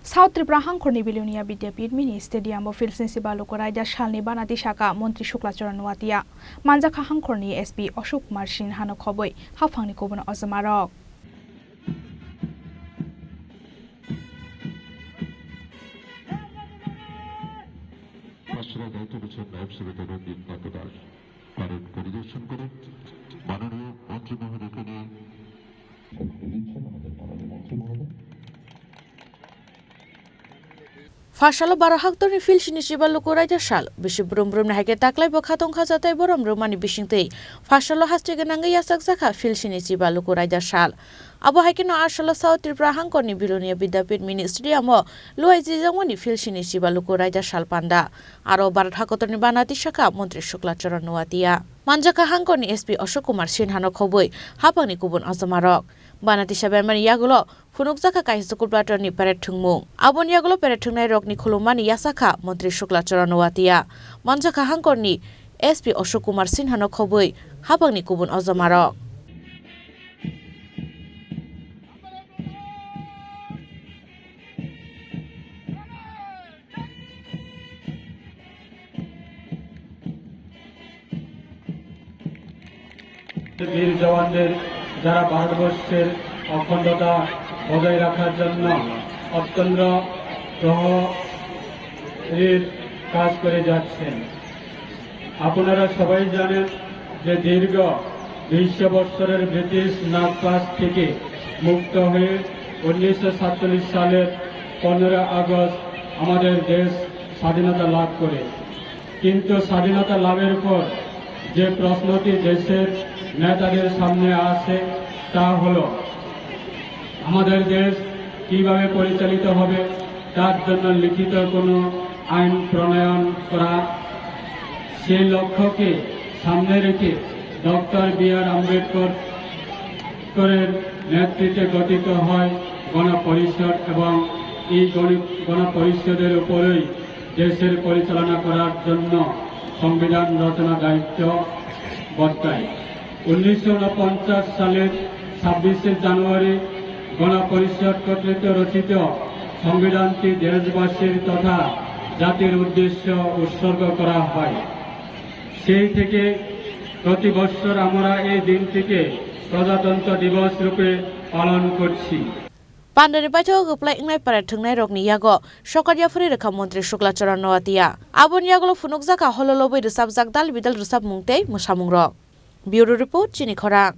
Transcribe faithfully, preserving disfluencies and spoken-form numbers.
South Tripura hangkhorni Bilonia Vidyapith mini stadium o Phil Sini Chiba Luku Raida salni banati saka Montri Shukla Charan Noatia. Manjakha hangkhorni S P Ashok Kumar Sinha no khobwi haphangni kubun ojomarok. পাঁচশো দায়িত্ব দিচ্ছেন নায়ব সুবেদার রঞ্জিত নাথ দাস। প্যারেড পরিদর্শন করেন মাননীয় মন্ত্রী মহোদয়কে নিয়ে। দিচ্ছেন আমাদের মাননীয় মন্ত্রী মহোদয়। Phasalo baro haktorni Phil Sini Chiba Luku Raida sal, bisi brum brum ni haikhe taklai bo khatong khajatai borom rwmani bisingtwi phasalo haste gwnangwi yachakjakha Phil Sini Chiba Luku Raida sal. Abo hai kheno a salo South Tripura hangkorni Bilonia Vidyapith mini stadium o luai jijakmani Phil Sini Chiba Luku Raida sal panda. Aro Bharat hakotorni banati saka Montri Shukla Charan Noatia. Manjakha hangkorni S P Ashok Kumar Sinha no khobwi haphangni kubun ojomarok. Banati sabaimani yagulo phunukjakha kaisa School Platonni parade thwngmung. Aboni yagulo parade thwngnai rokni khulummani yachakha Montri Shukla Charan Noatia. Manjakha hangkorni S P Ashok Kumar Sinha no khobwi haphangni kubun ojomarok. বীর জওয়ানদের, যারা ভারতবর্ষের অখণ্ডতা বজায় রাখার জন্য অত্যন্ত প্রহরীর কাজ করে যাচ্ছেন। আপনারা সবাই জানেন যে দীর্ঘ দুইশো বৎসরের ব্রিটিশ নাগপাশ থেকে মুক্ত হয়ে উনিশশো সাতচল্লিশ সালের পনেরো আগস্ট আমাদের দেশ স্বাধীনতা লাভ করে। কিন্তু স্বাধীনতা লাভের পর যে প্রশ্নটি দেশের নেতাদের সামনে আসে, তা হলো আমাদের দেশ কিভাবে পরিচালিত হবে, তার জন্য লিখিত কোনো আইন প্রণয়ন করা। সেই লক্ষ্যকে সামনে রেখে ডক্টর বি আর আম্বেদকর করের নেতৃত্বে গঠিত হয় গণপরিষদ এবং এই গণ-, গণপরিষদের উপরেই দেশের পরিচালনা করার জন্য সংবিধান রচনা দায়িত্ব বর্তায়। উনিশশো ঊনপঞ্চাশ সালের ছাব্বিশে জানুয়ারি গণপরিষদ কর্তৃক রচিত সংবিধানটি দেশবাসীর তথা জাতির উদ্দেশ্য উৎসর্গ করা হয়। সেই থেকে প্রতি বছর আমরা এই দিনটিকে প্রজাতন্ত্র দিবস রূপে পালন করছি। Pandani paithak kwplai wngnai parade thwngnai rokni yago sokar yaphari rwkha Montri Shukla Charan Noatia. Aboni yagulo phunukjakha hololobwi rwchapjak dal bidal rwchapmung tei mwsamungrok. Bureau Report, Chini Khorang.